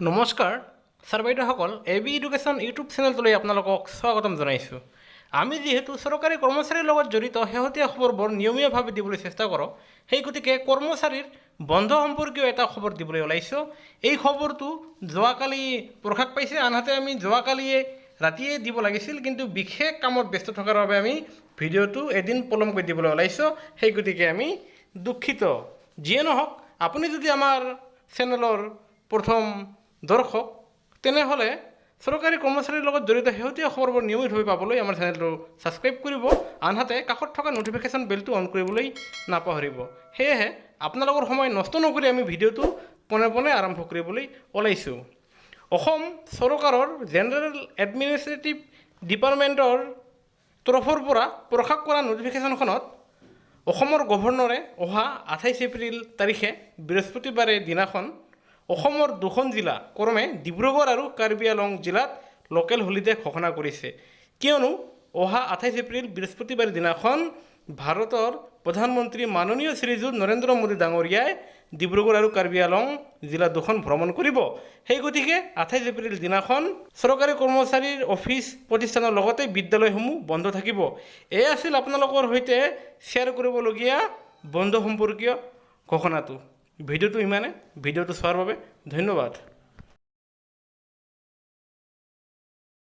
নমস্কাৰ ছাৰ বাইদেউসকল, A B education YouTube চেনেলটোলৈ আপোনালোকক স্বাগতম জনাইছোঁ। আমি যিহেতু চৰকাৰী কৰ্মচাৰীৰ লগত জড়িত শেহতীয়া খবৰবোৰ নিয়মীয়াভাৱে দিবলৈ চেষ্টা কৰোঁ, সেই গতিকে কৰ্মচাৰীৰ বন্ধ সম্পৰ্কীয় এটা খবৰ দিবলৈ ওলাইছোঁ। এই খবৰটো যোৱাকালি প্ৰকাশ পাইছে। আনহাতে আমি যোৱাকালিয়ে ৰাতিয়ে দিব লাগিছিল, কিন্তু বিশেষ কামত ব্যস্ত থকাৰ বাবে আমি ভিডিঅ'টো এদিন পলমকৈ দিবলৈ ওলাইছোঁ। সেই গতিকে আমি দুখিত। যিয়ে নহওক, আপুনি যদি আমাৰ চেনেলৰ প্ৰথম দৰ্শক, তেনেহ'লে চৰকাৰী কৰ্মচাৰীৰ লগত জড়িত শেহতীয়া খবৰবোৰ নিয়মিতভাৱে পাবলৈ আমাৰ চেনেলটো ছাবস্ক্ৰাইব কৰিব। আনহাতে কাষত থকা ন'টিফিকেশ্যন বেলটো অন কৰিবলৈ নাপাহৰিব। সেয়েহে আপোনালোকৰ সময় নষ্ট নকৰি আমি ভিডিঅ'টো পোনে পোনে আৰম্ভ কৰিবলৈ ওলাইছোঁ। অসম চৰকাৰৰ জেনেৰেল এডমিনিষ্ট্ৰেটিভ ডিপাৰ্টমেণ্টৰ তৰফৰ পৰা প্ৰকাশ কৰা ন'টিফিকেশ্যনখনত অসমৰ গভৰ্ণৰে অহা 28 এপ্ৰিল তাৰিখে বৃহস্পতিবাৰে দিনাখন অসমৰ দুখন জিলা ক্ৰমে ডিব্ৰুগড় আৰু কাৰ্বি আংলং জিলাত লোকেল হলিডে ঘোষণা কৰিছে। কিয়নো অহা 28 এপ্ৰিল বৃহস্পতিবাৰ দিনাখন ভাৰতৰ প্ৰধানমন্ত্ৰী মাননীয় শ্ৰীযুত নৰেন্দ্ৰ মোদী ডাঙৰীয়াই ডিব্ৰুগড় আৰু কাৰ্বি আংলং জিলা দুখন ভ্ৰমণ কৰিব। সেই গতিকে 28 এপ্ৰিল দিনাখন চৰকাৰী কৰ্মচাৰীৰ অফিচ প্ৰতিষ্ঠানৰ লগতে বিদ্যালয়সমূহ বন্ধ থাকিব। এয়া আছিল আপোনালোকৰ সৈতে শ্বেয়াৰ কৰিবলগীয়া বন্ধ সম্পৰ্কীয় ঘোষণাটো। ভিডিঅ'টো ইমানে। ভিডিঅ'টো চোৱাৰ বাবে ধন্যবাদ।